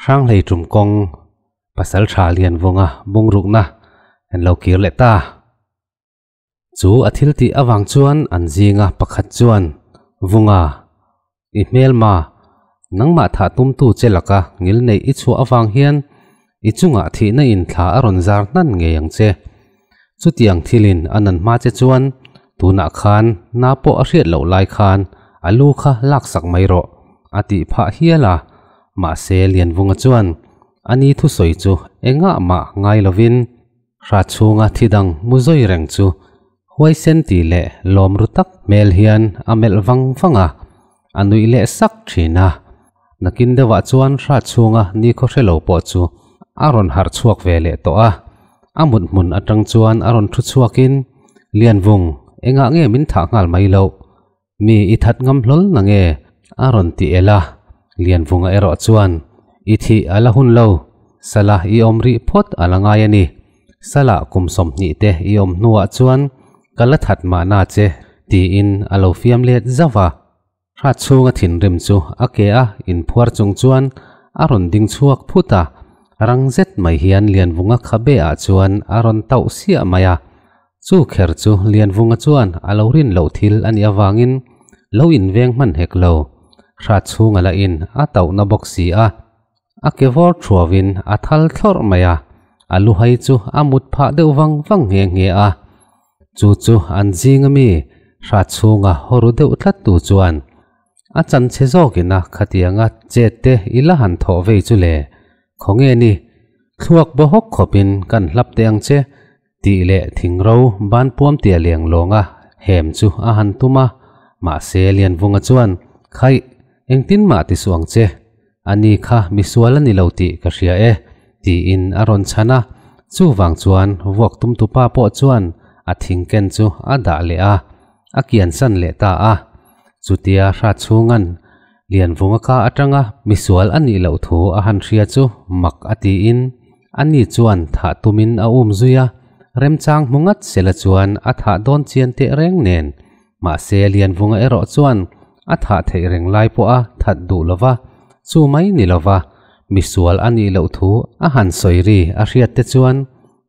Hranghlei tum kawng pasal tha lian vunga bungrukna an lo kir leh ta. Chu a thil tih avang chuan an zinga pakhat chuan Vunga i hmelma nangmah thah tumtu che laka ngil neih i chhuah avang hian i chungah thihna in thla a rawn zar hnan ngei ang che. Chutiang thilin a nan hma che chuan tunah khan na pawh a hriat loh lai khan a lu kha laksak mai rawh a tih phah hial a. Mahse Lianvunga chuan a ni thusawi chu engah mah ngai lovin Hra chhunga thi dang mu zawi reng chu huaisen tih leh lawm ru tak hmel hian a melh vang vang a, a nuih leh sak thin a. Nakin deuhah chuan hra chhunga nikhaw hre lo pawh chu a rawn harh chhuak ve leh tawh a. A mut hmun atang chuan a rawn thu chhuakin, Lianvung, engah nge min thah nghal mai loh? Mi i that ngam hlawl na nge? a rawn ti el a. Lianvunga erawh chuan, I thih a la hun lo, Sala i awm rih phawt a la ngai a ni. Sala kum 20 te i awm hnuah chuan ka la that mahna che, tiin a lo fiam let zauh a. Hrat chhunga thinrim chu a ke a inphuar chung chuan a rawn ding chhuak phut a, rang zet mai hian Lianvunga khabe ah chuan a rawn tauh siah mai a. Chu kher chu Lianvunga chuan a lo rin loh thil a nih avangin lo inveng hman hek lo. Hrat chhunga la in a tauhna bawk si a, a ke vawr thuavin a thal thlawrh mai a, a luhai chu a mut phah deuh vang vang nghe nghe a. Chu chu an zinga mi Hrat chhunga hawru deuh tlat tu chuan a chan chhe zawkin a khatianga chet te i la han thawh vei chu le, khawnge ni thluak baw hawk khawpin kan hlap teh ang che Tih leh thingro ban puam tia leng lawnga hem chu a han tum a, mahse Lianvunga chuan, Khaih, engtin mah ti suh ang che, ani kha misual a ni lo tih ka hria e, tiin a rawn chhan a, chuvang chuan vuak tumtupa pawh chuan a thing ken chu a dah leh a, a kiansan leh ta a. Chutia hrat chhunga'n Lianvunga ka atanga misual a nih loh thu a han hria chu mak a tiin ani chuan thah tumin a um zui a, remchang hmu ngat sela chuan a thah dawn chian teh reng nen. Mahse Lianvunga erawh chuan a thah theih reng lai pawh a that duh lova, chu mai ni lova misual a nih loh thu a han sawi ri a hriat te chuan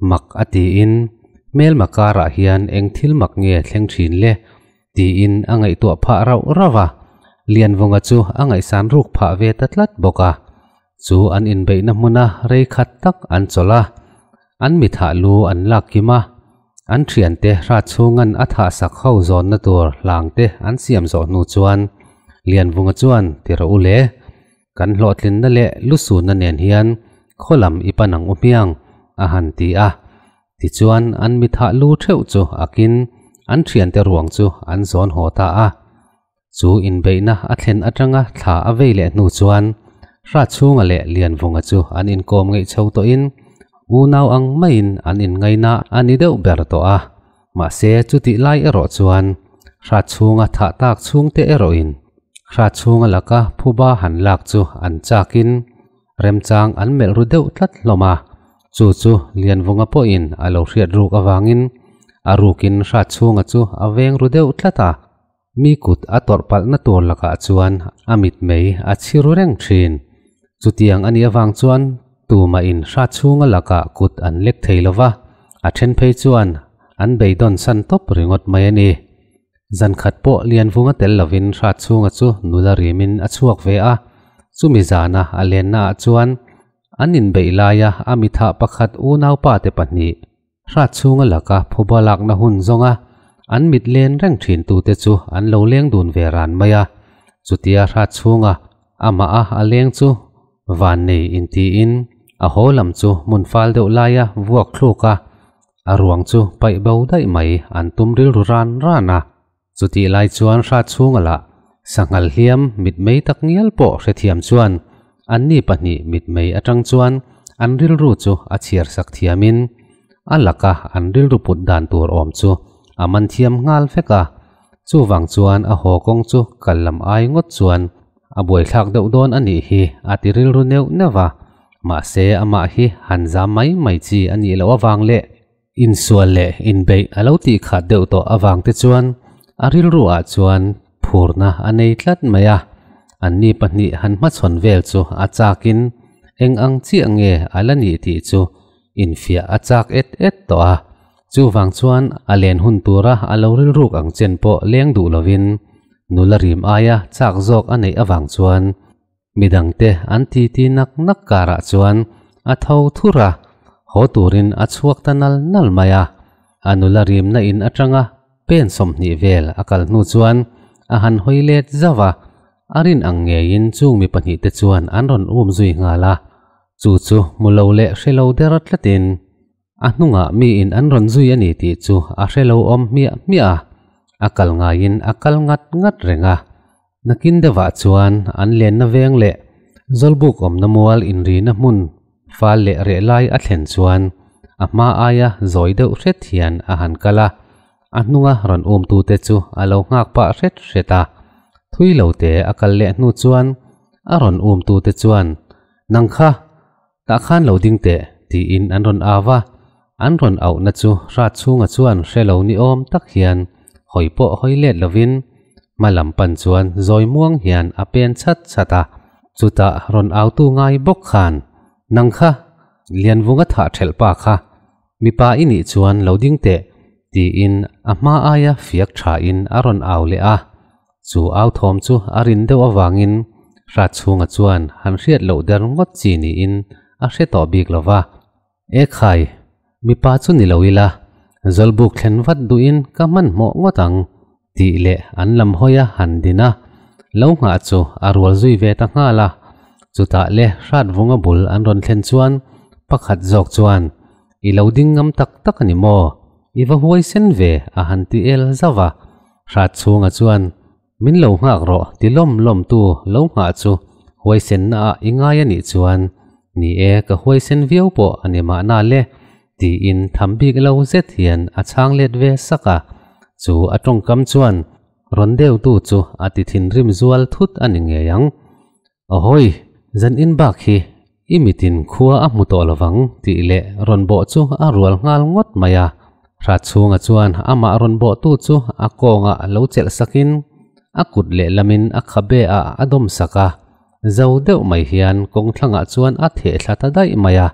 mak a tiin hmelma karah hian eng thil mak nge thleng thin le? Tiin a ngaihtuah phah rauh rauh a, Lianvunga chu a ngaihsan ruk phah ve ta tlat bawk a. Chu an inbeihna hmuna rei khat tak an chawlh a, an mi thah lu an lak kim a, an thiante hrat chhungan a thah sak ho zawnna tur hlangte an siam zawh hnu chuan Lianvunga chuan ti rawh u le, kan hlawhtlinna leh lusunna nen hian khaw lam i pan ang u hmiang a han ti a. Tichuan, an mi thah lu theuh chu akin an thiante ruang chu an zawn haw ta a. Chu inbeihna a thlen atanga thla a vei leh hnu chuan Hratchhunga leh Lianvunga chu an inkawm ngeih chho tawhin unau ang maiin an inngaina a ni deuh ber tawh a. Mahse, chutih lai erawh chuan Hratchhunga thah tak chhungte erawhin Hratchhunga laka phuba han lak chu an chakin Remchang an melh ru deuh tlat hlawm a, chu chu Lianvunga pawhin a lo hriat ruk avangin a rukin Hratchhunga chu a veng ru deuh tlat a, mi kut a tawrh palhna tur lakah chuan a mitmei a chhi ru reng thin. Chutiang a nih avang chuan tumahin Hratchhunga lakah kut an lek thei lo va, a then phei chuan an beidawn san tawp ringawt mai a ni. Zan khat pawh Lianvunga tel lovin Hratchhunga chu nula rimin a chhuak ve a, chumi zana a lennaah chuan an inbeih laia a mithah pakhat unaupa te pahnih Hratchhunga laka phuba lakna hun zawnga an mit len reng thintute chu an lo leng dun ve ran mai a, chutia Hratchhunga amah a a leng chu van nei intiin a haw lam chu hmun fal deuh laia vuak thluk a, A ruang chu paih bo daih mai an tum rilru ran ran a. Chutih lai chuan hra chhunga lah sanghal hliam mitmei tak ngial pawh hrethiam chuan anni pahnih mitmei atang chuan an rilru chu a chhiar sak thiamin a laka an rilru put dan tur awm chu a man thiam nghal vek a. Chuvang chuan a haw kawng chu kal lam ai ngawt chuan a buaithlak deuh dawn a nih hi a ti rilru neuh neuh a. Mahse amah hi han zam mai mai chi a nih loh avang leh insual leh inbeih a lo tih khat deuh tawh avang te chuan a rilru ah chuan phurna a nei tlat mai a. Anni pahnih han hmachhawn vel chu a chakin eng ang chiah nge a la nih tih chu infiah a chak et et tawh a. Chuvang chuan a len hun tura a lo rilruk ang chen pawh leng duh lovin nula rim aia chak zawk a neih avang chuan midangte an titi nak nak karah chuan a tho thur a, haw turin a chhuak ta nal nal mai a. A nula rimna in atanga pen 20 vel a kal hnu chuan a han hawi let zauh a, a rin ang ngeiin chung mi pahnihte chuan an rawn um zui nghal a. Chu chu hmu lo leh hre lo der tlatin a hnungah miin an rawn zui a ni tih chu a hre lo awm hmiah hmiah a, a kal ngaiin a kal ngat ngat reng a. Nakin deuhah chuan an lenna veng leh Zawlbuk awmna mual inrina hmun fal leh reh lai a thlen chuan a hma aia zawi deuh hret hian a han kal a, a hnunga rawn umtute chu a lo nghak pah hret hret a. Thui lo te a kal leh hnu chuan a rawn umtute chuan, Nang kha, tah khan lo ding teh, tiin an rawn au a. An rawn auhna chu hrat chhunga chuan hre lo ni awm tak hian hawi pawh hawi let lovin hma lam pan chuan zawi muang hian a pen chhat chhat a. Chutah rawn autu ngai bawk khan, Nang kha, Lianvunga thah ṭhelh pa kha, mipa i nih chuan lo ding teh, tiin a hma aia fiak ṭhain a rawn au leh a. Chu au thawm chu a rin deuh avangin Hratchhunga chuan han hriat loh der ngawt chi niin a hre tawh bik lo va. E khai, mipa chu ni lo ila, Zawlbuk thlen vat duhin ka hmanhmawh ngawt ang, tih leh an lam hawi a han din a, lo nghah chu a rual zui ve ta nghal a. Chutah le Hratvunga bul an rawn thlen chuan pakhat zawk chuan, I lo ding ngam tak tak a ni maw? I va huaisen ve a han ti el zauh a. Hratchhunga chuan, Min lo nghak rawh ti lawm lawm tu lo nghah chu huaisenna ah i ngai a nih chuan, ni e ka huaisen viau pawh a ni mahna le tiin tham bik lo zet hian a chhang let ve sak a. Chu a tawngkam chuan rawn deuhtu chu a ti thinrim zual thut a ni ngei ang. Ahawi, zan in bak hi i mitin khua a hmu tawh lovang tih leh rawn bawh chu a rual nghal ngawt mai a. Hratchhunga chuan amah rawn bawhtu chu a kawngah lo chelh sakin a kut lehlamin a khabe ah a dawm sak a, zo deuh mai hian kawng thlangah chuan a theh thla ta daih mai a.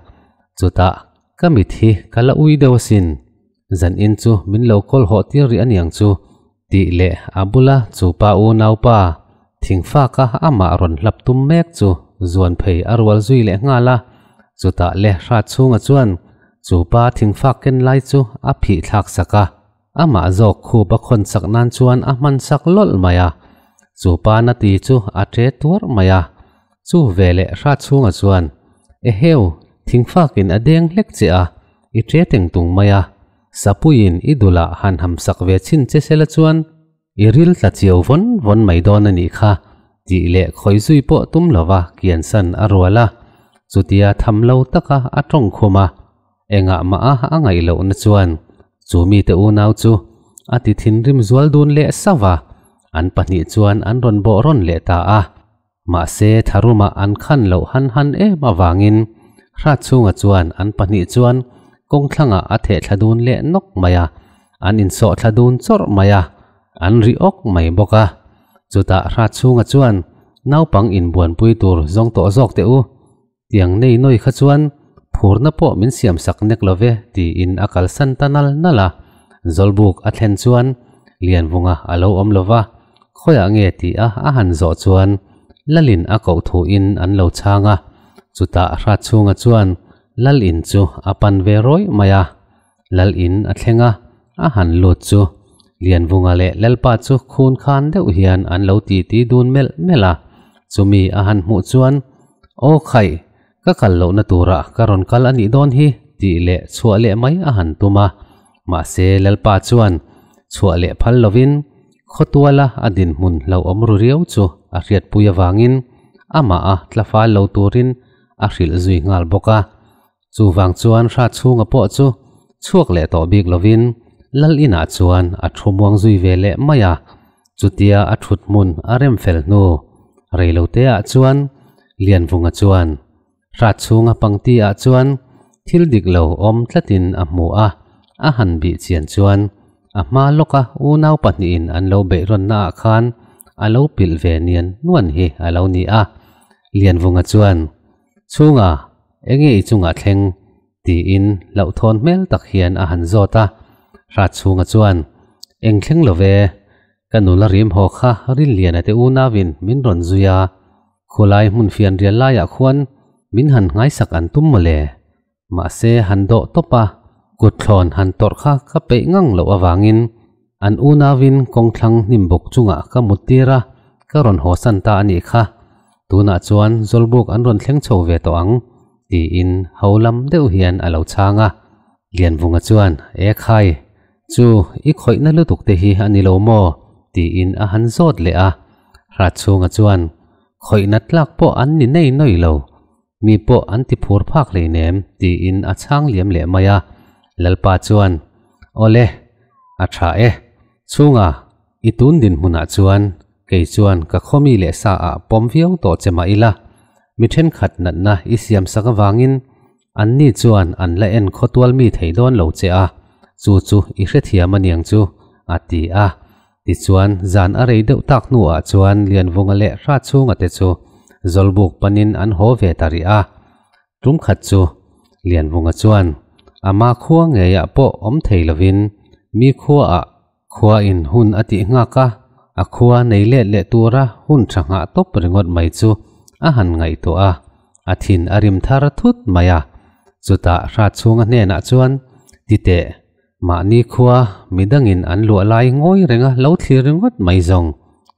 Chutah, ka mit hi ka la ui deuh asin, zan in chu min lo kawl hawh tir rih aniang chu Tih leh a bula chu pa unaupa thingfaka amah rawn hlap tum mek chu zuan phei a rual zui leh nghal a, chutah le hrat chhunga chuan chu pa thingfak ken lai chu a phih thlak sak a, amah zawk khup a khawn sak nan chuan a hman sak lawlh mai a, chu pa na ti chu a ṭe tuarh mai a, chu veleh hrat chhunga chuan Eheu, thingfakin a deng hlek che a, i ṭe teng tung mai a. Sapuiin i dulah han hamsak ve chhin che sela chuan i ril tla chiau vawn vawn mai dawn a nih kha tih leh khawi zui pawh tum lova kiansan a rual a. Chutia tham lo taka a tawng khum a, engah mah a a ngaih lohna chuan chu mite unau chu a ti thinrim zual dun leh sauh a, an pahnih chuan an rawn bawh rawn leh ta a. Mahse, tharumah an khan loh han han em avangin Hratchhunga chuan an pahnih chuan kawng thlangah a theh thla dun leh nawk mai a, an insawh thla dun chawrh mai a, an ri awk mai bawk a. Chutah Hratchhunga chuan naupang inbuanpui tur zawng tawh zawk teh u, tiang nei nawi kha chuan phurna pawh min siam sak nek lo ve tiin a kalsan ta nal nal a. Zawlbuk a thlen chuan Lianvunga a lo awm lo va, khawiah nge tih a a han zawh chuan Lalin a koh thuin an lo chhang a, chutah Hratchhunga chuan Lalin chu a pan ve rawih mai a. Lalin a thleng a, a han lut chu Lianvunga leh Lalpa chu khun khan deuh hian an lo titi dun melh melh a, chumi a han hmuh chuan, Aw khaih, ka kal lohna turah ka rawn kal a nih dawn hi tih leh chhuah leh mai a han tum a, mahse Lalpa chuan chhuah leh phal lovin khawtuala a dinhmun hlauhawm ru riau chu a hriatpui avangin amah a tla fal lo turin a hrilh zui nghal bawk a. Chuvang chuan Hratchhunga pawh chu chhuak leh tawh bik lovin Lal inah chuan a thu muang zui ve leh mai a, chutia a thut hmun a rem fel hnu reiloteah chuan Lianvunga chuan Hratchhunga pangti ah chuan thil dik lo awm tlatin a hmu a, a han bih chian chuan a hma lawka unau pahnihin an lo beihrawnna ah khan a lo pilh ve nian nuan hi a lo ni a, Lianvunga chuan. Chhunga, enge i chungah thleng? tiin hlauhthawn hmel tak hian a han zawt a. Hratchhunga chuan, Eng thleng lo ve, ka nula rim haw kha Rinliana te unauin min rawn zui a, khulai hmun fian rial laiah khuan min han nghaisak an tum mawle. Mahse han dawh tawp a, kutthlawn han tawrh kha ka peih ngang loh avangin an unauin kawngthlang hnim bawk chungah ka mut tir a, ka rawn haw san ta a nih kha. Tunah chuan Zawlbuk an rawn thleng chho ve tawh ang, tiin ho lam deuh hian a lo chhang a. Lianvunga chuan, E khai, chu i khawihna lutuk te hi a ni lo maw? tiin a han zawt leh a. Hratchhunga chuan, Khawihna tlak pawh an ni nei nawi lo, mi pawh an ti phur phak hleinem, tiin a chhang liam leh mai a. Lalpa chuan, Awle, a tha e. Chhunga, i tun dinhmunah chuan kei chuan ka khawmi leh sa ah pawm viau tawh che mah ila, mi thenkhat natna i siam sak avangin anni chuan an la en khawtual mi thei dawn lo che a, chu chu i hrethiam aniang chu, a ti a. Tichuan, zan a rei deuh tak hnuah chuan Lianvunga leh Hratchhunga te chu Zawlbuk panin an haw ve ta rih a. Tum khat chu Lianvunga chuan ama khua ngeiah pawh awm thei lovin mi khuaah khua in hun a tih nghak a, a khua nei let leh tura hun tha nghah tawp ringawt mai chu a han ngaihtuah a, a thin a rim thar thut mai a. Chutah Hratchhunga hnenah chuan, Titeh, mahni khua midangin an luah lai ngawi renga lo thlir ringawt mai zawng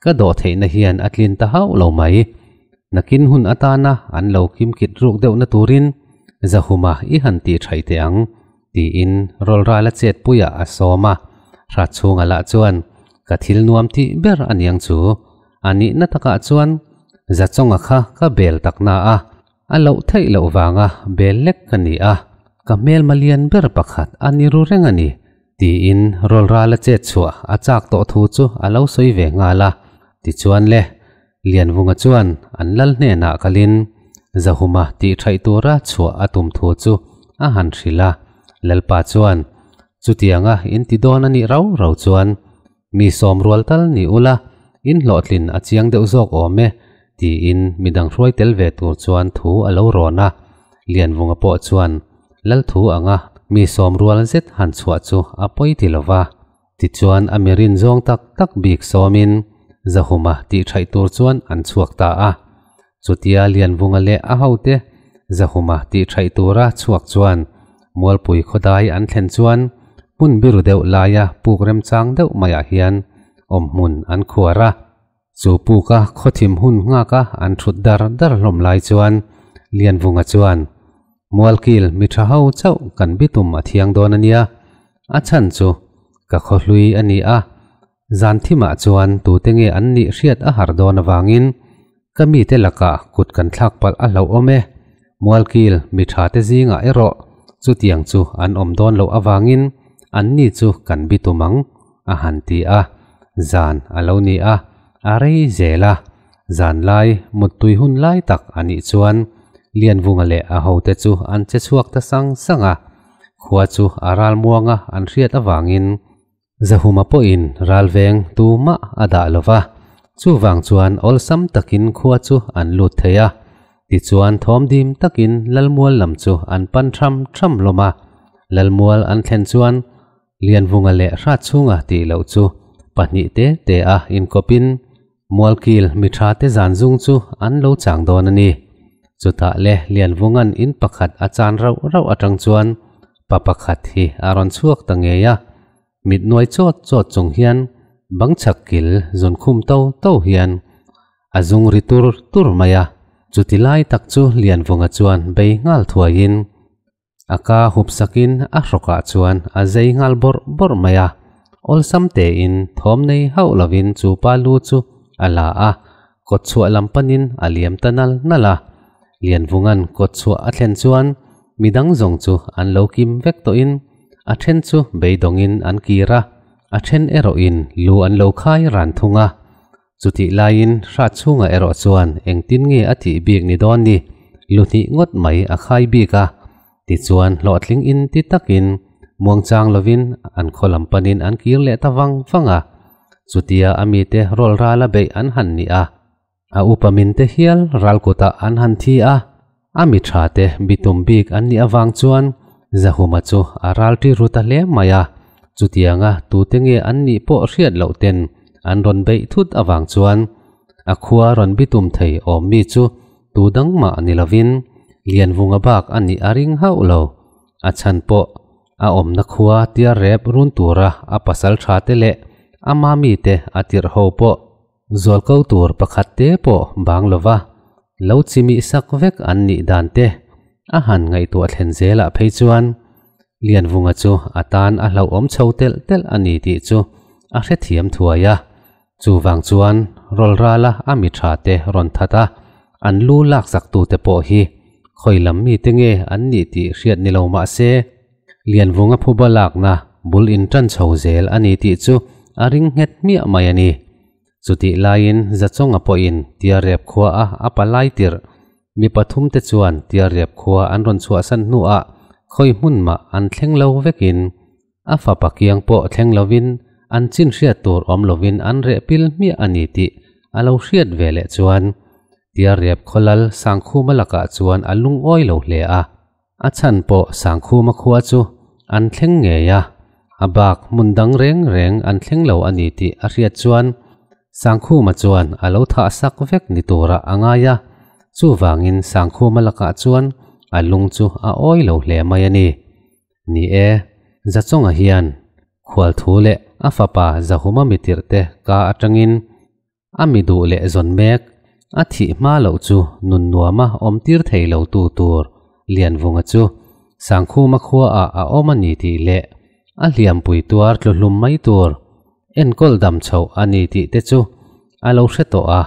ka dawh theihna hian a tlin ta hauh lo mai. Nakin hun atana an lo kimkit ruk deuhna turin Zahuma i han tih thaih teh ang, tiin rawlrala chetpuiah a sawm a. Hratchhunga lah chuan, Ka thil nuam tih ber a niang chu. A nihna takah chuan Zachawnga kha ka bel tak na a, a loh theih loh vanga bel lek ka ni a, ka hmelma lian ber pakhat a ni ru reng a ni, tiin rawlrala chet chhuah a chak tawh thu chu a lo sawi ve nghal a. Tichuan le, Lianvunga chuan an lal hnenah kalin Zahuma tih thaih tura chhuah a tum thu chu a han hrilh a. Lalpa chuan, Chutianga in ti dawn a nih rau rau chuan mi sawm rual tal ni ula, in hlawhtlin a chiang deuh zawk awm e, tiin midang hruai tel ve tur chuan thu a lo rawn a. Lianvunga pawh chuan lal thu anga mi sawm rual zet han chhuah chu a pawi ti lova. Tichuan a mi rin zawng tak tak bik sawmin Zahuma tih thaih tur chuan an chhuak ta a. Chutia Lianvunga leh a hote Zahuma tih thaih tura chhuak chuan Mualpui khawdai an thlen chuan hmun biru deuh laia puk remchang deuh maiah hian awmhmun an khuar a. Chu puka khawthim hun nghaka an thut dar dar hlawm lai chuan Lianvunga chuan, Mualkil mi tha ho chauh kan bitum a thiang dawn a nia, a chhan chu ka khawhlui a ni a, zan thimah chuan tute nge an nih hriat a har dawn avangin ka mite lakah kut kan thlak palh a hlauhawm e, Mualkil mi tha te zingah erawh chutiang chu an awm dawn loh avangin anni chu kan bitum ang, a han ti a. Zan a lo ni a, a rei zel a. Zan lai muttui hun lai tak a nih chuan Lianvunga leh a hote chu an che chhuak ta sang sang a. Khua chu a ral muanga an hriat avangin Zahuma pawhin ralveng tumah a dah lo va, chuvang chuan awlsam takin khua chu an lut thei a. Tichuan thawmdim takin Lalmual lam chu an pan tham tham hlawm a. Lalmual an thlen chuan Lianvunga leh Hratchhunga tih loh chu pahnih te te a inkawpin Mualkil mi tha te zan zung chu an lo chang dawn a ni. Chutah le Lianvunga'n in pakhat a chan rauh rauh atang chuan pa pakhat hi a rawn chhuak ta ngei a. Mit nuai chawt chawt chung hian bang chhak kil zun khum to to hian a zung ri tur tur mai a. Chuti lai tak chu Lianvunga chuan bei nghal thuaiin A ka hup sakin a hrawkah chuan a zei nghal bawrh bawrh mai a, awlsam tein thawm nei hauh lovin chu pa lu chu a la a, kawt chhuah lam panin a liam ta nal nal a. Lianvunga'n kawt chhuah a thlen chuan midang zawng chu an lo kim vek tawhin a then chu beidawngin an kir a, a then erawhin lu an lo khai ran thung a. Chutih laiin hrat chhungah erawh chuan engtin nge a tih bik ni dawn ni, lu hnih ngawt mai a khai bik a. Tichuan hlawhtling in ti takin muangchang lovin an khaw lam panin an kir leh ta vang vang a. Chutia a mite rawl rala beih an han ni a, a upa minte hial ral kutah an han thi a. A mi tha te bitum bik an nih avang chuan Zahuma chu a ralṭi ru ta hle mai a, chutianga tute nge an nih pawh hriat loh ten an rawn beih thut avang chuan a khua rawn bitum thei awm mi chu tu dang mah ni lovin Lianvunga bak a nih a ring hauh lo. A chhan pawh a awmna khua tia rep run tura a pasal tha te leh a mami te a tirh ho pawh zualko tur pakhat te pawh bang lova lo chimih sak vek an nih dan te a han ngaihtuah thlen zelah phei chuan Lianvunga chu a tan a hlauhawm chho telh telh a ni tih chu a hrethiam thuai a. Chuvang chuan rawlrala a mi tha te rawn that a, an lu laksak tute pawh hi khawi lam mite nge an nih tih hriat ni lo mah se, Lianvunga phuba lakna bul in tan chho zel a ni tih chu a ring nghet hmiah mai a ni. Chutih laiin Zachawnga pawhin Tiarep khua a a palai tirh mi pathum te chuan Tiarep khua an rawn chhuahsan hnuah khawi hmun mah an thleng lo vekin a fapa kiang pawh thleng lovin an chin hriat tur awm lovin an reh pil hmiah a ni tih a lo hriat ve leh chuan Tiarep khawlal Sangkhuma lakah chuan a lungawi lo hle a. A chhan pawh Sangkhuma khua chu an thleng ngei a, a bak hmun dang reng reng an thleng lo a ni tih a hriat chuan Sangkhuma chuan a lo thah sak vek ni turah a ngai a, chuvangin Sangkhuma lakah chuan a lung chu a awi lo hle mai a ni. Ni e, Zachawnga hian khualthu leh a fapa Zahuma mitirhte ka atangin A mi duh leh zawn mek, a thih hma loh chu nun nuama awm tir thei lo tu tur Lianvunga chu Sangkhuma khuaah a awm a ni tih leh a hliampui tuar tlu hlum mai tur enkawl dam chhoh a ni tih te chu a lo hre tawh a.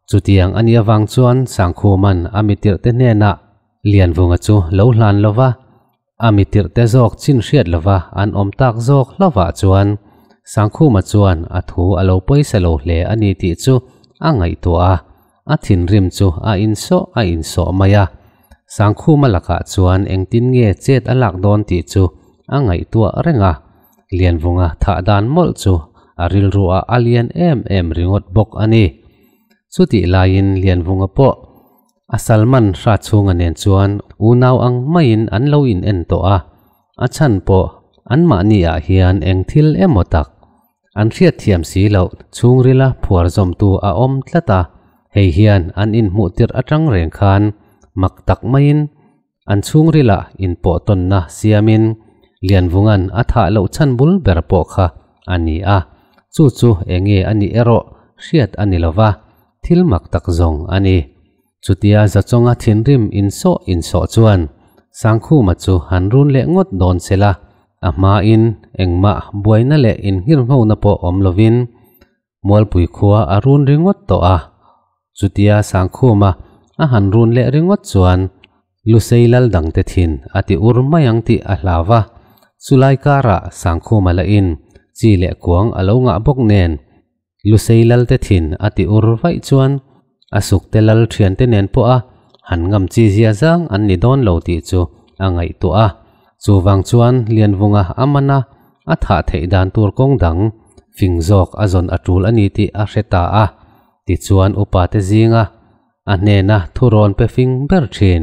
Chutiang a nih avang chuan Sangkhuma'n a mi tirhte hnenah Lianvunga chu lo hlan lo va, A mi tirhte zawk chin hriat lova an awm tak zawk hlauhah chuan Sangkhuma chuan a thu a lo pawisa lo hle a ni tih chu a ngaihtuah a, a thinrim chu a insawh a insawh mai a. Sangkhuma lakah chuan engtin nge chet a lak dawn tih chu a ngaihtuah reng a, Lianvunga thah dan mawlh chu a rilruah a lian em em ringawt bawk a ni. Chutih laiin Lianvunga pawh A Salman hra chhunga nen chuan unau ang maiin an lo in en tawh a, a chhan pawh anmahni ah hian eng thil emaw tak an hriatthiam si loh chhungrila phuar zawmtu a awm tlat a, hei hian an inhmuh tirh atang reng khan mak tak maiin an chhungrila inpawh tawnna siamin Lianvunga'n a thah loh chhan bul ber pawh kha a ni a, chu chu enge a nih erawh hriat a ni lova, thil mak tak zawng a ni. Chutia Zachawnga thinrim insawh insawh chuan Sangkhuma chu han run leh ngawt dawn sela, a hmain engmah buaina leh inngirnghona pawh awm lovin Mualpui khua a run ringawt tawh a, chutia Sangkhuma a han run leh ringawt chuan Lusei lal dangte thin a ti ur mai ang tih a hlau va, chulai karah Sangkhuma lahin chi leh kuang a lo ngah bawk nen Lusei lalte thin a ti ur vaih chuan a sukte lal thiante nen pawha han ngam chi zia zang an ni dawn lo tih chu a ngaihtuah a. Chuvang chuan Lianvunga a man a, a thah theih dan tur kawng dang fing zawk a zawn a tul a ni tih a hre ta a. Tichuan upate zinga a hnena thurawn pe fing ber thin,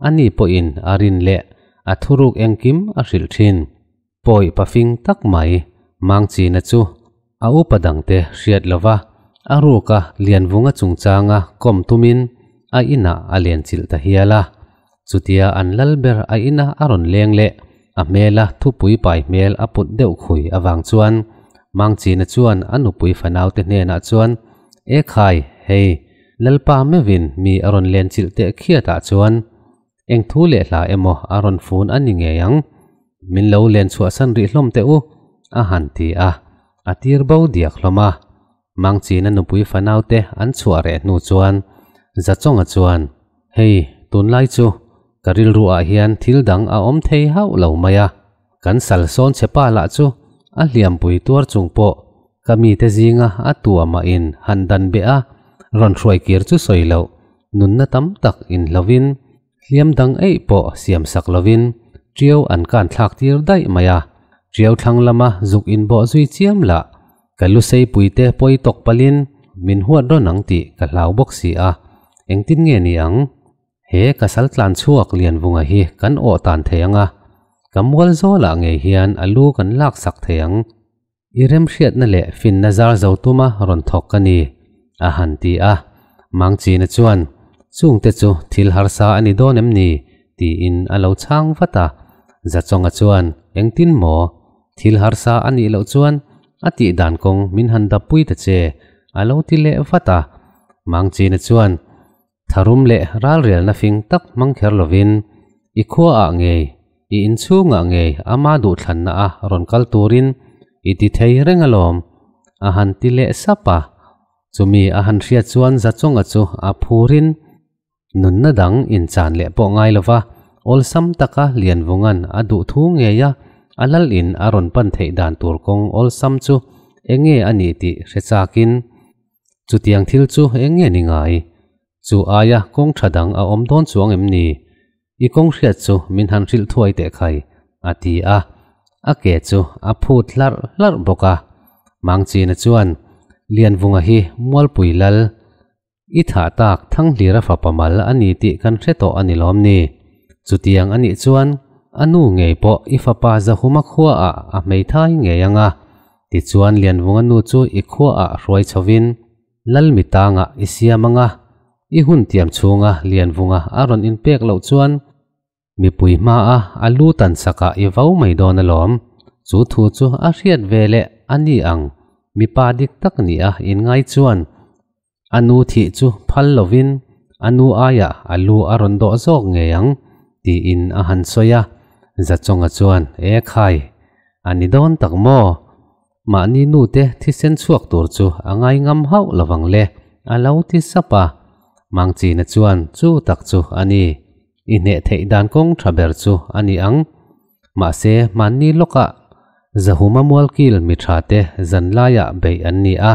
ani pawhin a rin leh a thuruk engkim a hrilh thin. Pawi pafing tak mai Mangchina chu a upa dangte hriat lova a ruka Lianvunga chungchanga kawm tumin a inah a lenchilh ta hial a. Chutia an lal ber a ina a rawn leng leh a hmela thupui pai hmel a put deuh khui avang chuan Mangchina chuan a nupui fanaute hnenah chuan, E khai, hei, Lalpa meuhin mi a rawn lenchilh teh khiatah chuan Eng thu leh hla emaw a rawn fun a ni ngei ang, min lo len chhuahsan rih hlawm teh u, a han ti a, a tir bo diak hlawm a. Mangchina nupui fanaute an chhuah reh hnu chuan Zachawnga chuan, Hei, tunlai chu ka rilruah hian thil dang a awm thei hauh lo mai a, kan sal sawn che pa lah chu a hliampui tuar chung pawh ka mite zinga a tuamahin han dan beh a, rawn hruai kir chu sawi loh Nunna tam tak inhlovin, hliam dang eih pawh siam sak lovin Ṭiau an kan thlak tir daih mai a. Ṭiau thlang lama zuk inbawh zui chiam lah, ka lusei puite pawi tawk palhin min huat rawn ang tih ka hlau bawk si a, engtin nge ni ang? He ka sal tlan chhuak Lianvunga hi kan awh tan thei ang a, ka mual zawlah ngei hian a lu kan lak sak thei ang. I remhriatna leh finna zar zo tuma rawn thawk ka ni, a han ti a. Mangchina chuan, Chungte chu thil harsa a ni dawn em ni? tiin a lo chhang vat a. Zachawnga chuan, Engtin maw? Thil harsa a nih loh chuan a tih dan kawng min han dappui ta che, a lo ti leh vat a. Mangchina chuan, Tharum leh ralrialna fing tak hmang kher lovin, i khuaah ngei, i inchhungah ngei ama duhthlanna a rawn kal turin i ti thei reng alawm, a han ti leh sap a. Chumi a han hriat chuan Zachawnga chu a phurin nunna dang inchan leh pawh ngai lova, awlsam taka Lianvunga'n a duh thu ngeia a lal in a rawn pan theih dan tur kawng awlsam chu enge a nih tih hre chakin, Chutiang thil chu eng nge ni ngai? Chu aia kawng tha dang a awm dawn chuang em ni? I kawng hriat chu min han hrilh thuai teh khai, a ti a. A ke chu a phut hlarh hlarh bawk a. Mangchina chuan, Lianvunga hi Mualpui lal, i thah tak Thanghlira fapa mal a ni tih kan hre tawh a ni lawm ni? Chutiang a nih chuan a nu ngei pawh i fapa Zahuma khuaah a hmeithai ngei ang a. Tichuan Lianvunga nu chu i khuaah hruai chhovin Lal mitangah i siam ang a, i hun tiam chhunga Lianvunga a rawn inpek loh chuan mipui hmaa a lu tan sakah i vau mai dawn alawm. Chu thu chu a hriat ve leh a ni ang, mipa dik tak nia inngai chuan A nu thih chu phal lovin a nu aiah a lu a rawn dawh zawk ngei ang, tiin a han sawi a. Zachawnga chuan, E khai, a ni dawn tak maw? Mahni nute thisen chhuak tur chu a ngai ngam hauh lovang le, a lo ti sap a. Mangchina chuan, Chu tak chu a ni. I hneh theih dan kawng tha ber chu a ni ang. Mahse, hmanni lawkah Zahuma mualkil mi tha te zan laiah beih an ni a,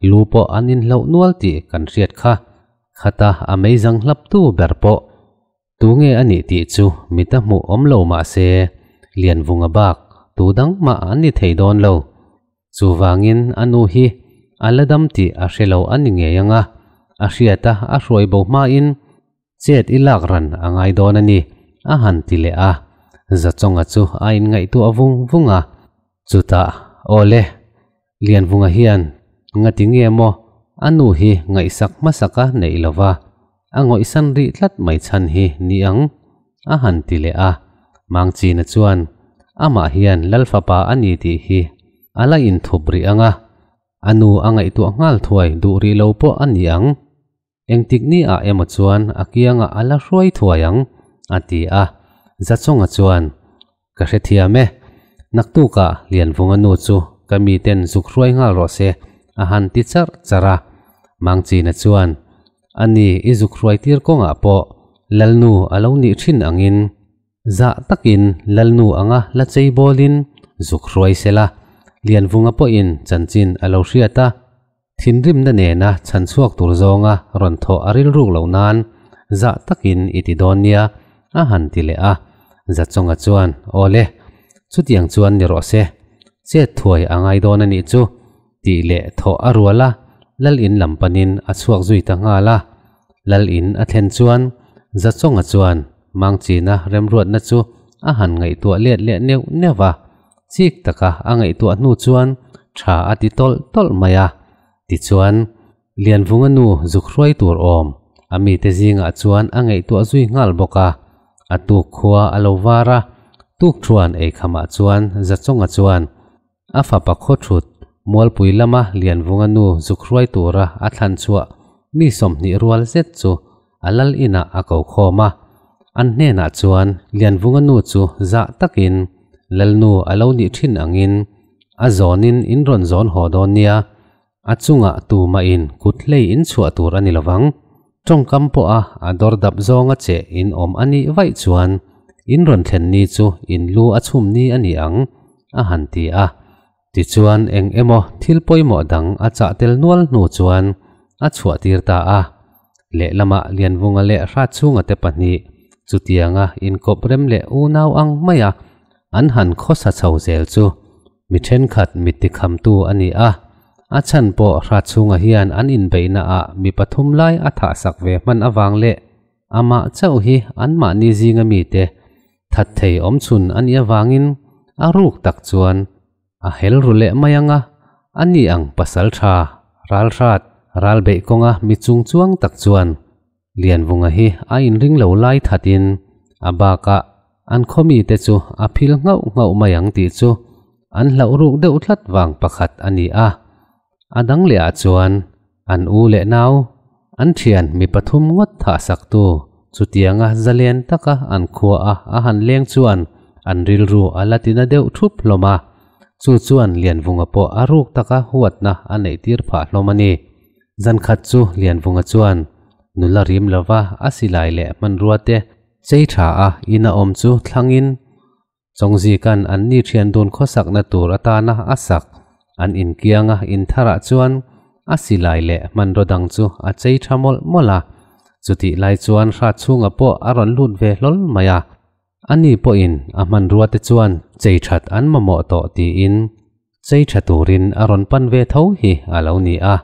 lu pawh an inhloh nual tih kan hriat kha. Khata a meizang hlaptu ber pawh tunge a nih tih chu mita hmuh awm lo mahse, Lianvunga bak tu dang mah an ni thei dawn lo. Chuvangin a nu hi a la dam tih a hre lo a ni ngei ang a, a hriata a hruai bo hmain Chet i lak ran a ngai dawn a ni, a han ti leh a. Zachawnga chu a inngaihtuah vung vung a. Chutah, Aw le, Lianvunga hian ngati nge maw a nu hi ngaihsak hmasaka neih lo va, a ngawihsan rih tlat mai chhan hi ni ang, a han ti leh a. Mangchina chuan, Amah hian Lal fapa a ni tih hi a la inthup rih ang a, a nu a ngaihtuah nghal thuai duh rih lo pawh a ni ang. Engtik ni ah emaw chuan a kiangah a la hruai thuai ang, a ti a. Zachawnga chuan, Ka hrethiam e. Naktukah Lianvunga nu chu ka miten zuk hruai nghal rawh se, a han ti charh charh a. Mangchina chuan, A ni, i zuk hruai tir kawngah pawh Lalnu a lo nih thin angin, zah takin Lalnu anga la chei bawlin zuk hruai sela, Lianvunga pawhin chanchin a lo hriat a. Thinrimna nena chhan chhuak tur zawnga rawn thawh a rilruk loh nan zah takin i ti dawn nia, a han ti leh a. Zachawnga chuan, Aw le, chutiang chuan ni rawh se, chet thuai a ngai dawn a nih chu, tih leh thawh a rual a, Lal in lam panin a chhuak zui ta nghal a. Lal in a thlen chuan Zachawnga chuan Mangchina remruatna chu a han ngaihtuah let leh neuh neuh a. Chik taka a ngaihtuah hnu chuan tha a ti tawlh tawlh mai a. Tichuan, Lianvunga nu zuk hruai tur awm a mite zingah chuan a ngaihtuah zui nghal bawk a. A tuk khua a lo var a, tuk thuan eikhamah chuan Zachawnga chuan a fapa khaw thut Mualpui lama Lianvunga nu zuk hruai tura a thlan chhuah mi 20 rual zet chu a lal inah a ko khawm a, an hnenah chuan Lianvunga nu chu zah takin Lalnu a lo nih thin angin a zawnin in rawn zawn haw dawn nia, a chungah tumahin kut hlei in chhuah tur a ni lovang. Tawngkam pawha a dawr dap zawnga che in awm a nih vaih chuan in rawn thlen ni chu in lu a chhum ni a ni ang, a han ti a. Tichuan eng emaw thil pawimawh dang a chah tel nual hnu chuan a chhuah tir ta a. Lehlamah Lianvunga leh Hratchhunga te pahnih chutianga inkawp rem leh unau ang maia an han khawsa chho zel chu mi thenkhat mitti khamtu a ni a. A chhan pawh Hratchhunga hian an inbeihnaah mi pathum lai a thahsak ve hman avang leh. Amah chauh hi anmahni zinga mite that thei awmchhun a nih avangin a ruk tak chuan a hel ru leh mai ang a, a ni ang pasal tha ralhrat ral beih kawnga mi chung chuang tak chuan Lianvunga hi a inring lo lai thatin a bakah an khaw mite chu a phil nghauh nghauh mai ang tih chu an hlauh ruk deuh tlat vang pakhat a ni a. A dang leh ah chuan an u leh nau, an thian mi pathum ngawt thah sak tu chutianga zalen taka an khua a a han leng chuan an rilru a la tina deuh thup hlawm a, chu chuan Lianvunga pawh a ruk taka huatna a neih tir phah hlawm a ni. Zankhat chu Lianvunga chuan nula rim lova a silai leh hmanrua te chei tha a ina awm chu thlangin Chawngzikan an ni thian dun khawsakna tur atana a sak an inkianga intharah chuan a silai leh hmanraw dang chu a chei tha mawlh mawlh a. Chutih lai chuan Hratchhunga pawh a rawn lut ve hlawl mai a. Ani pawhin a hmanrua te chuan chei that an mamawh tawh tiin chei tha turin a rawn pan ve tho hi a lo ni a.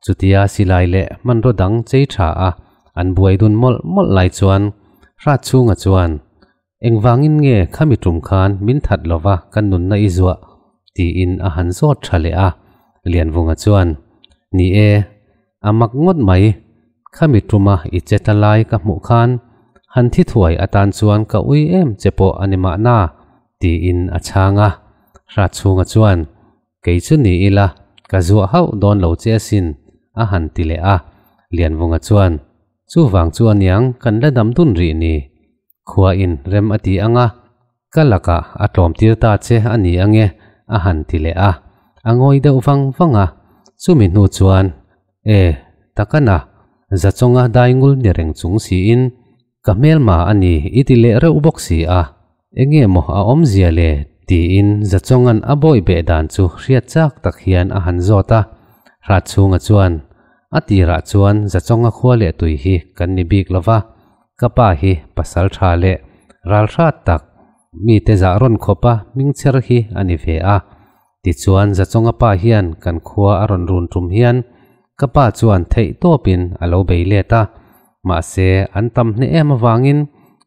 Chutia silai leh hmanraw dang chei tha a an buai dun mawlh mawlh lai chuan Hratchhunga chuan Engvangin nge khami tum khan min that lova ka nunna i zuah? tiin a han zawt tha leh a. Lianvunga chuan, Ni e, a mak ngawt mai. Khami tuma i che ta lai ka hmuh khan han thi thuai atan chuan ka ui em che pawh a ni mahna, tiin a chhang a. Hratchhunga chuan, Kei chu ni ila, ka zuah hauh dawn lo che asin, a han ti leh a. Lianvunga chuan, Chuvang chu aniang kan la dam dun rih ni. Khua in rem a ti ang a, ka lakah a tlawm tir ta che a ni ang e, a han ti leh a. A ngawi deuh vang vang a, chumi hnu chuan, E, takana, Zachawnga daingul ni reng chung siin, ka hmelma a ni i ti leh reuh bawk si a, enge maw a awmzia le? tiin Zachawnga'n a bawi beh dan chu hriat chak tak hian a han zawt a. Hratchhunga chuan, A tirah chuan Zachawnga khua leh tui hi kan ni bik lo va, Ka pa hi pasal tha leh ralhrat tak, mite zah rawn khawpa hmingchher hi a ni ve a. Tichuan Zachawnga pa hian kan khua a rawn run tum hian ka pa chuan theih tawpin a lo bei let a. Mahse an tam hneh em avangin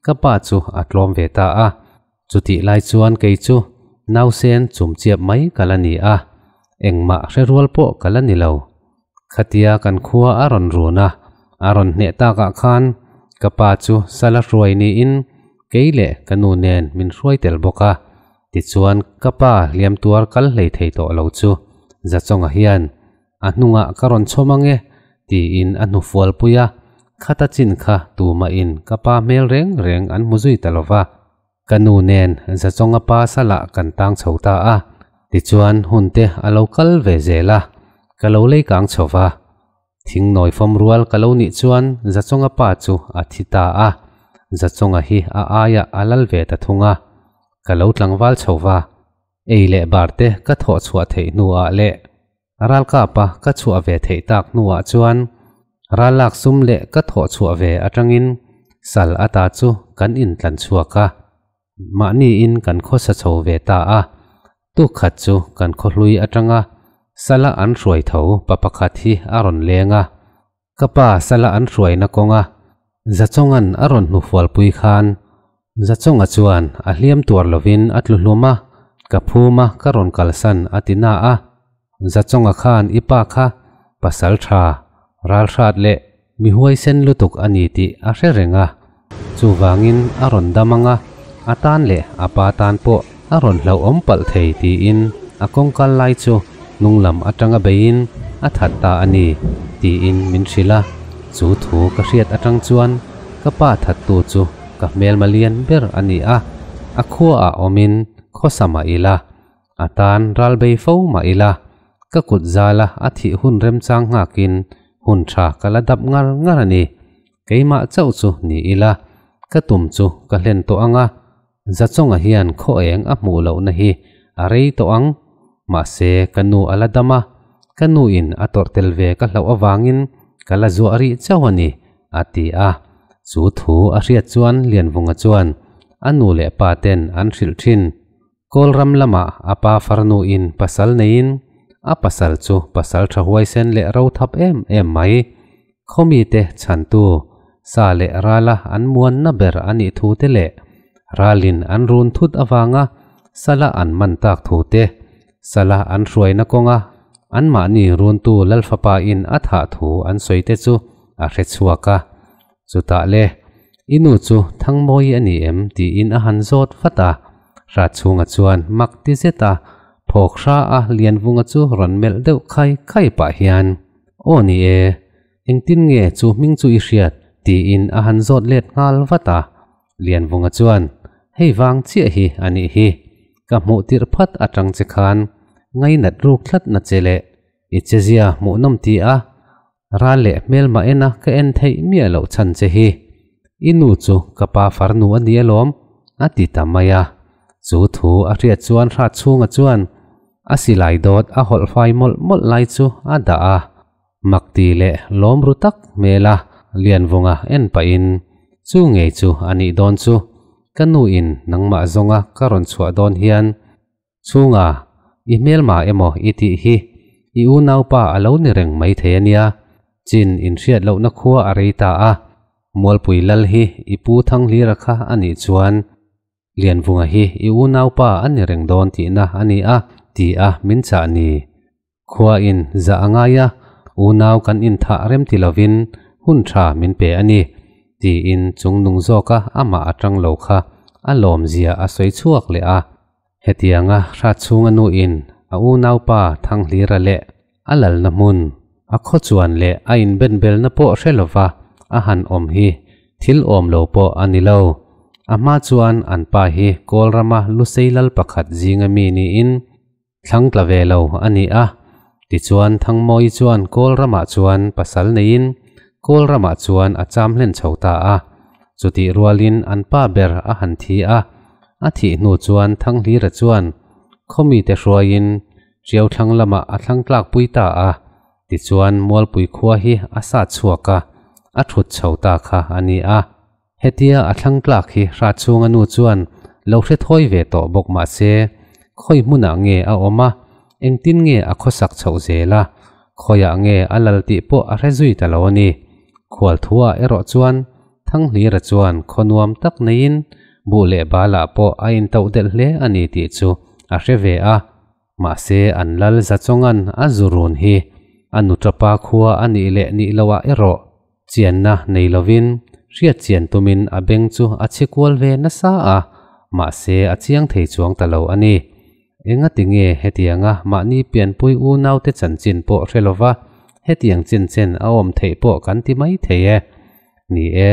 ka pa chu a tlawm ve ta a. Chutih lai chuan kei chu nausen chumchiap mai ka la ni a, engmah hre rual pawh ka la ni lo. Khatia kan khua a rawn run a, a rawn hneh takah khan ka pa chu sala hruai niin kei leh ka nu nen min hruai tel bawk a. Tichuan ka pa hliam tuar kal hlei thei tawh lo chu Zachawnga hian a hnungah ka rawn chhawm ang e tiin a hnufual pui a, khata chin kha tumahin ka pa hmel reng reng an hmu zui ta lo va. Ka nu nen Zachawnga pa salah kan tang chho ta a, tichuan hun te a lo kal ve zel a, ka lo lei kang chho va. Thing nawi fawm rual ka lo nih chuan Zachawnga pa chu a thi ta a, Zachawnga hi a aiah a lal ve ta thung a, ka lo tlangval chho va. Ei leh bar te ka thawh chhuah theih hnuah leh ralkapa ka chhuah ve theih tak hnuah chuan rallak sum leh ka thawh chhuah ve atangin sal ata chu kan intlan chhuak a, mahniin kan khawsa chho ve ta a. Tukkhat chu kan khawhlui atanga sala an hruai tho pa pakhat hi a rawn leng a, Ka pa sala an hruaina kawnga Zachawnga'n a rawn hnufualpui khan Zachawnga chuan a hliam tuar lovin a tlu hlum a, ka phum a ka rawn kalsan a ti na a. Zachawnga khan i pa kha pasal tha, ralhrat leh mi huaisen lutuk a ni tih a hre reng a, chuvangin a rawn dam ang a, a tan leh a pa tan pawh a rawn hlauhawm palh thei tiin a kawngkal lai chu hnunglam atanga beiin a that ta a ni tiin min hrilh a, chu thu ka hriat atang chuan ka pa thattu chu ka hmelma lian ber a ni a, a khuaah awmin khawsa mah ila, a tan ral bei fo mah ila, ka kut zala a thih hun remchang nghakin hun tha ka la dap ngar ngar a ni. Keimah chauh chu ni ila, ka tum chu ka hlen tawh ang a, Zachawnga hian khaw eng a hmuh lohna hi a rei tawh ang. Mahse, ka nu a la dam a, ka nuin a tawrh tel ve ka hlauh avangin ka la zuah rih chauh a ni, a ti a. Chu thu a hriat chuan Lianvunga chuan a nu leh pa ten an hrilh thin. Kawlram lamah a pa farnuin pasal neiin a pasal chu pasal tha huaisen leh ro thap em em mai. Khawmite chhantu Sa leh rala an muanna ber a nih thu te leh ralin an run thut avanga sala an man tak thu te, sala an hruaina kawnga anmahni runtu Lalfapa in a thah thu an sawi te chu a hre chhuak a. Chutah le, I nu chu Thangmawi a ni em? tiin a han zawt vat a. Hratchhunga chuan mak ti zet a, phawk hra a Lianvunga chu rawn melh deuh khai khai pah hian, Aw ni e, engtin nge chu hming chu i hriat? tiin a han zawt let nghal vat a. Lianvunga chuan, Hei vang chiah hi a nih hi, ka hmuh tirh phat atang che khan ngainat ruk tlat na che leh i chezia hmuhnawm ti a, Ral leh hmelmah ena ka en theih miah loh chhan che hi. I nu chu ka pa farnu a ni alawm, a ti ta mai a. Chu thu a hriat chuan Hratchhunga chuan a silai dawt a hawlh fai mawlh mawlh lai chu a dah a. Makti leh lawm ru tak hmela Lianvunga en pahin, Chu ngei chu a nih dawn chu, ka nu in nangmah zawnga ka rawn chhuah dawn hian Chhunga, i hmelma emaw i tih hi i unaupa a lo ni reng mai thei a nia. Chin inhriat lohna khua a rei ta a, Mualpui Lal hi i pu Thanghlira kha a nih chuan Lianvunga hi i unaupa a ni reng dawn tihna a ni a, ti a min chah ni. Khua in zah a ngai a, unau kan inthah rem ti lovin hun tha min pe a ni, tiin chung nung zawka amah atang lo kha a lawmzia a sawi chhuak leh a. Hetianga Hratchhunga nuin a unaupa Thanghlira leh a lalna hmun, a khaw chuan leh a inbenbelna pawh hre lova a han awm hi thil awm lo pawh a ni lo. A hma chuan an pa hi Kawl rama Lusei lal pakhat zinga mi niin thlang tla ve lo a ni a. Tichuan Thangmawii chuan Kawl ramah chuan pasal neiin Kawl ramah chuan a cham hlen chho ta a. Chutih rualin an pa ber a han thi a, a thih hnu chuan Thanghlira chuan khawmite hruaiin Ṭiau thlang lamah a thlang tlakpui ta a. Tichuan Mualpui khua hi a sat chhuak a, a ṭhut chho ta kha a ni a. Hetia a thlang tlak hi Hratchhunga nu chuan lo hre thawi ve tawh bawk mah se, khawi hmunah nge a awm a, engtin nge a khawsak chhoh zel a, khawiah nge a lal tih pawh a hre zui ta lo a ni. Khualthuah erawh chuan Thanghlira chuan khaw nuam tak neiin buh leh balah pawh a intoh delh hle a ni tih chu a hre ve a. Mahse an lal Zachawnga'n a zu run hi a nuṭapa khua a nih leh nih loah erawh chianna nei lovin hriat chian tumin a beng chu a chhi kual ve nasa a, mahse a chiang thei chuang ta lo a ni. Engati nge hetianga mahni pianpui unaute chanchin pawh hre lova hetiang chen chen a awm theih pawh kan ti mai thei e. Ni e,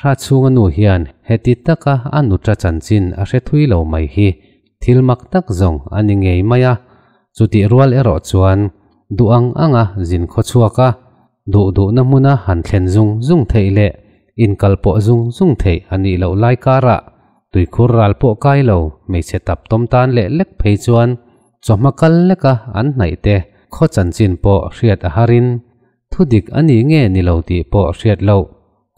Hratchhunga nu hian heti taka a nuṭa chanchin a hre thui lo mai hi thil mak tak zawng a ni ngei mai a, chutih rual erawh chuan duh ang anga zin khaw chhuak a, duh duhna hmuna han thlen zung zung theih leh inkal pawh zung zung theih a nih loh lai karah tuikhur ral pawh kai lo hmeichhe tap tawm tan leh lek phei chuan chawhma kal leka an hnaih te khaw chanchin pawh hriat a harin Thu dik a ni nge ni lo tih pawh hriat loh.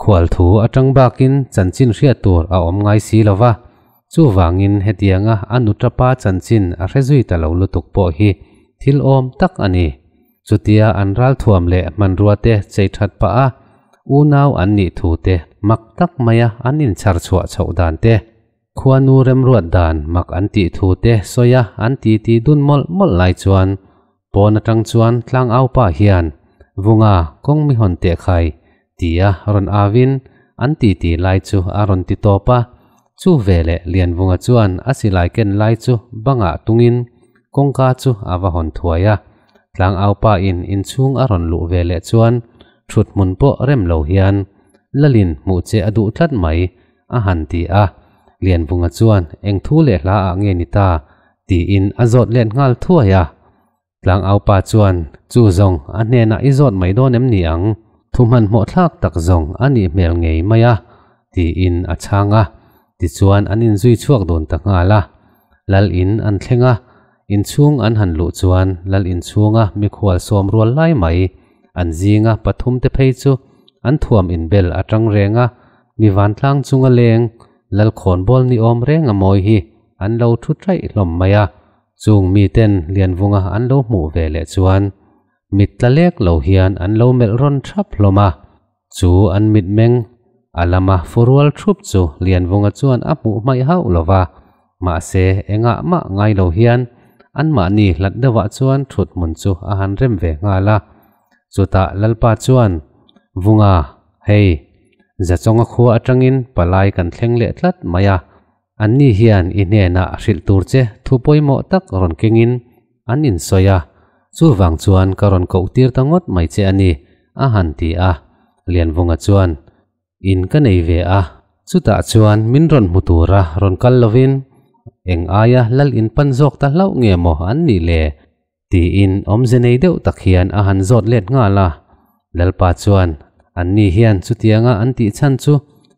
Khual thu atang bakin chanchin hriat tur a awm ngai si lo va, chuvangin hetianga a nuṭapa chanchin a hre zui ta lo lutuk pawh hi thil awm tak a ni. Chutia an ralthuam leh hmanrua te chei that pah a, unau an nih thu te mak tak maia an inchhar chhuah chhoh dan te, Khuanu remruat dan mak an tih thu te sawi a an titi dun mawlh mawlh lai chuan pawn atang chuan tlangaupa hian Vunga kawng mi hawn teh khai tia rawn avin an titi lai chu a rawn ti tawp a. Chu veleh Lianvunga chuan a silai ken lai chu bangah tungin kawngka chu a va hawn thuai a. Tlangaupa in inchhung a rawn luh veleh chuan thut hmun pawh rem lo hian Lalin hmuh che a duh tlat mai A han ti a, Lianvunga chuan eng thu leh hla ah nge ni ta? tiin a zawt let nghal thuai a. Tlangaupa chuan chu zawng a hnenah i zawt mai dawn em ni ang? Thu hmanhmawh thlak tak zawng a nih hmel ngei mai a, tiin a chhang a. Tichuan an inzui chhuak dun ta nghal a. Lal in an thleng a, inchhung an han luh chuan lal inchhunga mikhual sawm rual lai mai an zinga pathum te phei chu an thuam inbel atang reng a, Mi vantlang chunga leng Lalkhawnbawl ni awm reng a mawi hi an lo thu ṭaih hlawm mai a, chung miten Lianvunga an lo hmuh ve leh chuan mit tla lek lo hian an lo melh rawn ṭhap hlawm a, chu an mitmeng A lama furual thup chu Lianvunga chuan a hmuh hmaih hauh lo va, mahse engah mah ngai lo hian anmahni hlat deuhah chuan thut hmun chu a han rem ve nghal a. Chutah Lalpa chuan, Vunga, hei, Zachawnga khua atangin palai kan thleng leh tlat mai a, anni hian i hnenah hrilh tur che thu pawimawh tak rawn kengin an insawi a, chuvang chuan ka rawn koh tir ta ngawt mai che a ni, a han ti a. Lianvunga chuan, In ka nei ve a, chutah chuan min rawn hmu tura rawn kal lovin eng aia lal in pan zawk ta hlauh nge maw an nih le? Tiin awmze nei deuh tak hian a han zawt let nghal a. Lalpa chuan, Anni hian chutianga an tih chhan chu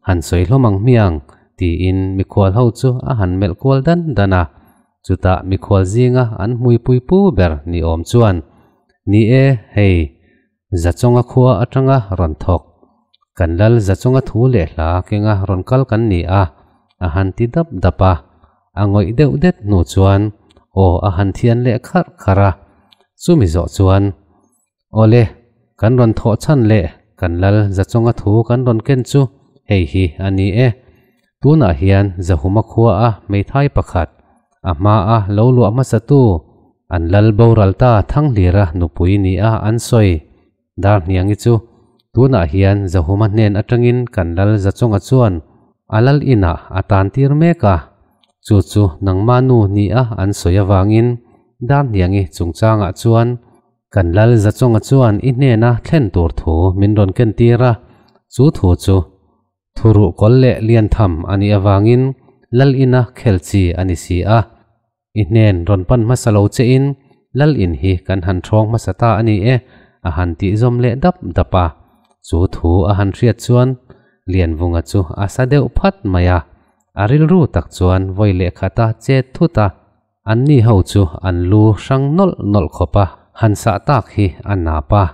han sawi hlawm ang hmiang, tiin mikhual ho chu a han melh kual dan dan a. Chutah mikhual zinga an hmuipui pu ber ni awm chuan, Ni e, hei, Zachawnga khua atanga rawn thawk, kan lal Zachawnga thu leh hla kenga rawn kal kan ni a, a han ti dap dap a. A ngawih deuh det hnu chuan aw a han thian leh kharh kharh a. Chumi zawh chuan, Awle, kan rawn thawh chhan leh kan lal Zachawnga thu kan rawn ken chu hei hi a ni e. Tunah hian Zahuma khua a hmeithai pakhat, a hmaa lo luah hmasatu, an lal boral ta Thanghlira nupui nia an sawi. Darhniangi chu tunah hian Zahuma hnen atangin kan lal Zachawnga chuan a lal inah a tan tir mek a, chu chu nangma nu nia an sawi avangin Darhniangi chungchangah chuan kan lal Zachawnga chuan i hnena thlen tur thu min rawn ken tir a, chu thu chu Thuruh kawl leh lian tham a nih avangin lal ina khel chi a ni si a. I hnen rawn pan hmasa lo che in lal in hi kan han ṭhawng hmasa ta a ni e, a han tih zawm leh dap dap a. Chu thu a han hriat chuan Lianvunga chu a sa deuh phat mai a. A rilru tak chuan vawi lehkhata chet thut a. Anni ho chu an lu hrang nawlh nawlh khawp a, han sah tak hi a nap a.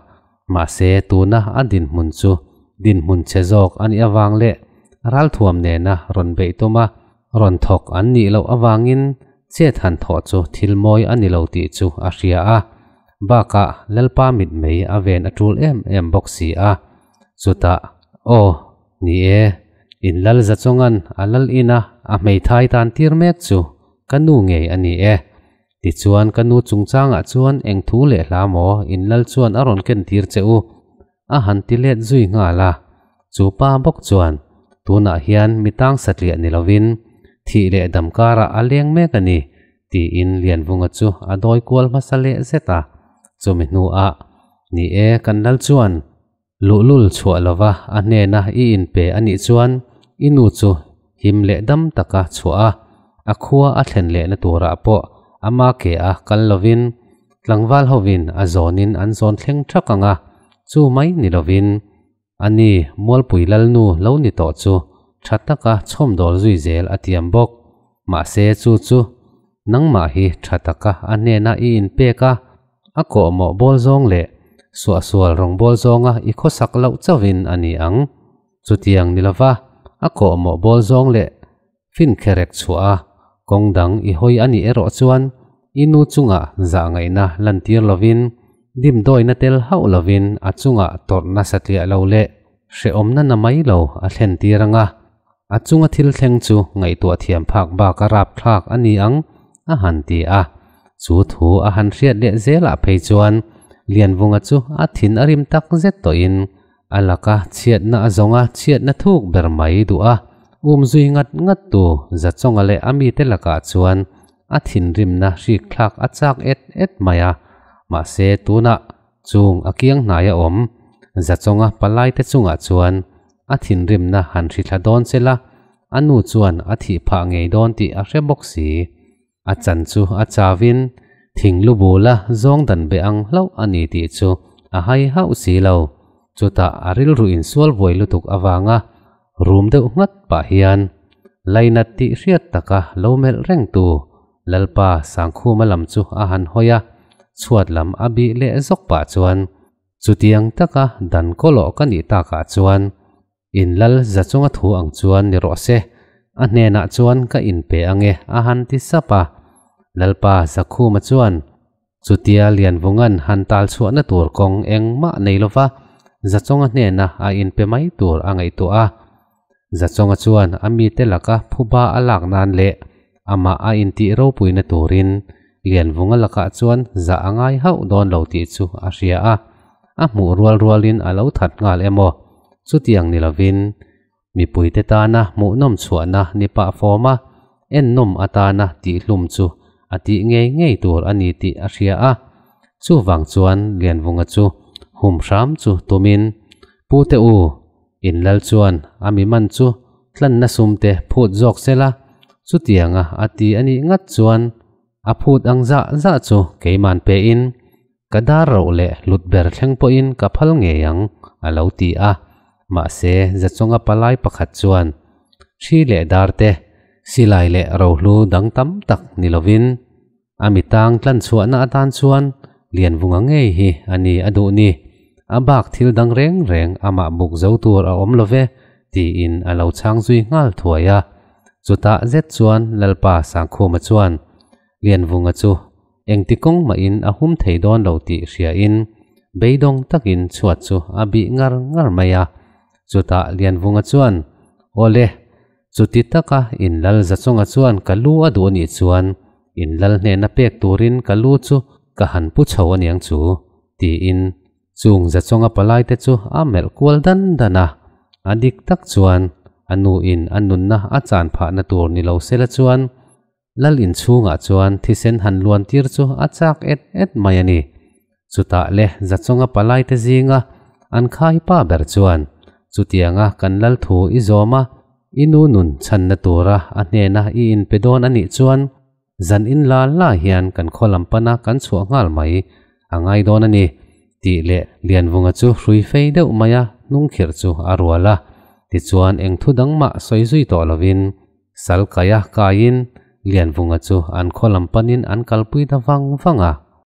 Mahse tuna a dinhmun chu dinhmun chhe zawk a nih avang leh ralthuam nena rawn beih tum a, rawn thawk an nih loh avangin chet han thawh chu thil mawi a ni lo tih chu a hria a. Bakah Lalpa mitmei a ven a tul em em bawk si a. Chutah, Aw, ni e, in lal Zachawnga'n a lal ina a hmeithai tan tir mek chu Ka nu ngei a ni e. Tichuan ka nu chungchangah chuan eng thu leh hla maw in lal chuan a rawn ken tir che u? A han ti let zui nghal a. Chu pa bawk chuan, Tunah hian mi tang satliah ni lovin thih leh dam karah a leng mek a ni, tiin Lianvunga chu a dawi kual hmasa leh zet a. Chumi hnuah, Ni e, kan lal chuan Luhlul chhuah lova a hnena i inpe a nih chuan i nu chu him leh dam taka chhuah a, a khua a thlen lehna turah pawh ama ke a kal lovin tlangval hovin a zawnin an zawn thleng thak ang a, chu mai ni lovin ani Mualpui Lalnu lo ni tawh chu tha taka chhawmdawl zui zel a tiam bawk. Mahse chu chu nangmah hi tha taka a hnena i inpek a, A kawhmawh bawl zawng leh suahsual rawngbâwl zawnga i khawsak loh chauhin a ni ang. Chutiang ni lova a kawhmawh bawl zawng leh finkherek chhuah a kawng dang i hawi a nih erawh chuan i nu chungah zahngaihna lantir lovin, dimdawina tel hauh lovin a chungah tawrhna satliah lo leh hrehawmna na mai lo a thlentir ang a, a chunga thil thleng chu ngaihtuah thiam phak bak a rapthlak a ni ang, a han ti a. Chu thu a han hriat leh zelah phei chuan Lianvunga chu a thin a rim tak zet tawhin a laka chhiatna a zawnga chhiatna thuk ber mai duh a, um zui ngat ngat tu Zachawnga leh a mite lakah chuan a thinrimna hrikthlak a chak et et mai a. Mahse tunah chung a kiang hnaia awm Zachawnga palaite chungah chuan A thinrimna han hrithla dawn che la, a nu chuan a thih phah ngei dawn tih a hre bawk si. A chan chu a chauin thing lu bula zawng dan be ang hlauh a ni tih chu a hai hauh si lo. Chutah a rilru insual buai lutuk avanga rum deuh nghat pah hian Lainat tih hriat taka lo melh rengtu Lalpa Sangkhuma lam chu a han hawi a, chhuat lam a bih leh zawk pah chuan Chutiang taka dan kawlawh ka nih takah chuan in lal za chunga thu ang chuan ni rawh se, a hnenah chuan ka inpe ange a han ti sap a. Lalpa Zakhuma chuan chutia Lianvunga'n han tal chhuahna tur kawng engmah nei lova Zachunga hnena a inpe mai tur a ngaihtuah a. Zachawnga chuan a mite laka phuba a lak nan leh amah a intih ropuina turin Lianvunga lakah chuan zah a ngai hauh dawn lo tih chu a hria a, a hmuh rual rualin a lo that nghal emaw chutiang ni lovin mipuite tana hmuhnawm chhuahna ni pah fawma ennawm atana tihhlum chu a tih ngei ngei tur a ni tih a hria a. Chuvang chuan Lianvunga chu hum hram chu tumin, Pute u, in lal chuan a mi man chu tlanna sumte phut zawk sela, chutianga a ti a nih ngat chuan a phut ang zah zah chu keiman pein ka dar roh leh hlut ber thleng pawhin ka phal ngei ang, a lo ti a. Mahse, Zachawnga palai pakhat chuan ṭhi leh dar te, silai leh rohlu dang tam tak ni lovin a mi tang tlan chhuahna atan chuan Lianvunga ngei hi a ni a duh ni. A bak thil dang reng reng amah buk zo tur a awm love, tiin a lo chhang zui nghal thuai a. Chutah zet chuan Lalpa Sangkhuma chuan Lianvunga chu engti kawng mahin a hum thei dawn lo tih hriain beidawng takin chhuat chu a bih ngar ngar mai a. Chutah Lianvunga chuan, Awle, chuti taka in lal Zachunga chuan ka lu a duh anih chuan in lal hnena pek turin ka lu chu ka han pu chho aniang chu, tiin chung Zachunga palaite chu a melh kual dan dan a. A dik tak chuan a nuin a nunna a chan phahna tur ni lo sela chuan Lal inchhungah chuan thisen han luan tir chu a chak et et mai a ni. Chutah le Zachawnga palaite zinga an khai pa ber chuan, Chutianga kan lal thu i zawm a, i nu nun chhanna tura a hnena i inpe dawn a nih chuan zan in la la hian kan khaw lam pana kan chhuah nghal mai a ngai dawn a ni, tih leh Lianvunga chu hrui fei deuh maia hnungkhirh chu a rual a. Tichuan eng thu dang mah sawi zui tawh lovin Sal kaia kaiin Lianvunga chu an khaw lam panin an kalpui ta vang vang a.